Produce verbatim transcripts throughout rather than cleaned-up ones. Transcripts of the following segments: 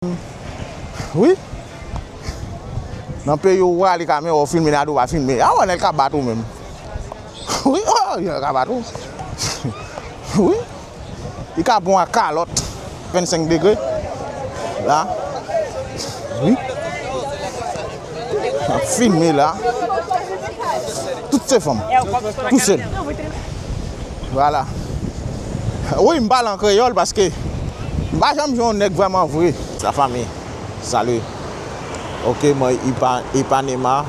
Wi. Nan peyi w prale ka men w filme, Nado pa filme. A wè, nèg ka bat ou menm. Wi, oh, nèg ka bat ou. Wi. Li ka bon a kalòt. Vennsenk degre. La. Wi. N ap filme la. Tout se fanm. Tou sèl. Vwala. Wi, m pale an kreyòl paske m pa janm jwenn yon nèg vrèman vre. Sa fanmi. Salut. Ok, mwen Ipa-, Ipanema.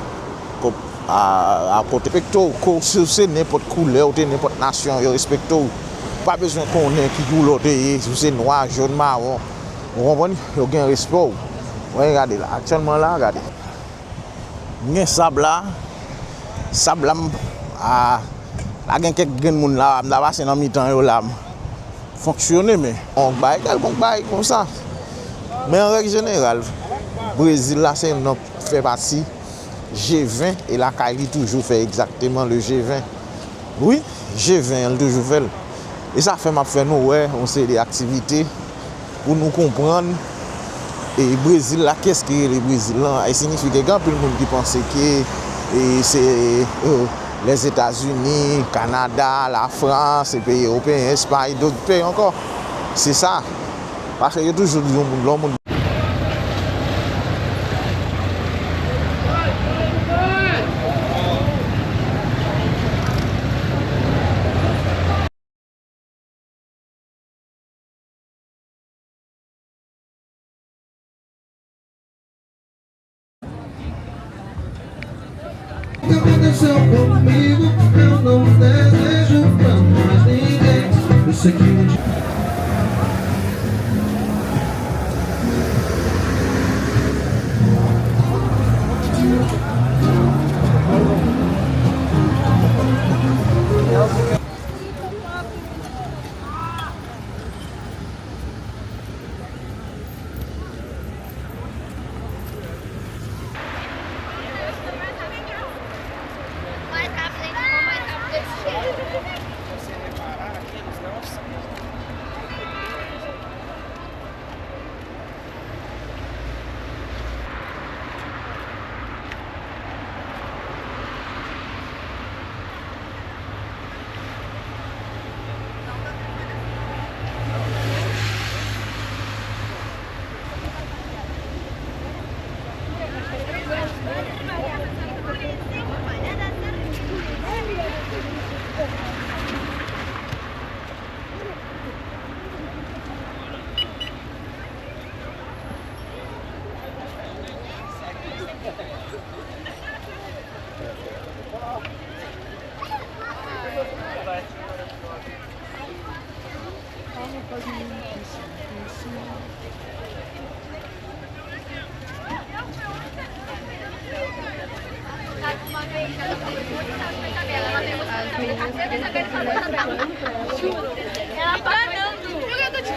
Ko-, a, a kote. Respekte w, ko-, si w se nenpòt koulè, ou te nenpòt nasyon, yo respekte w. Ou pa bezwen konnen ki koulè w te ye, si w se nwa, jòn, mawon. Ou konprann? Yo gen respè w. Mwen gade la, aktyèlman la, gade. M gen sab la. Sab la, m, a, la gen kèk grenn moun la, m ta pase nan mitan yo la, m fonksyone, men yon bagay kèlkonk bagay konsa. Men an règ jeneral, Brezil la, se yon non k fè pati G ven, e lakay li toujou fè egzakteman le G ven. Wi, G ven an, l toujou fè l. E sa fè m ap fè nou wè yon seri de aktivite pou nou konprann, e, Brezil la, kiyès ki rele Brezil lan. E siyifi ke gen anpil moun ki panse ke, e, se, e, Lèzetazini, Kanada, Lafrans, e peyi ewopeyen, Espay, dòt peyi ankò. Se sa. Paske yo toujou di yon moun, lè yon moun Aconteceu comigo, eu não desejo pra mais ninguém. Eu sei que um dia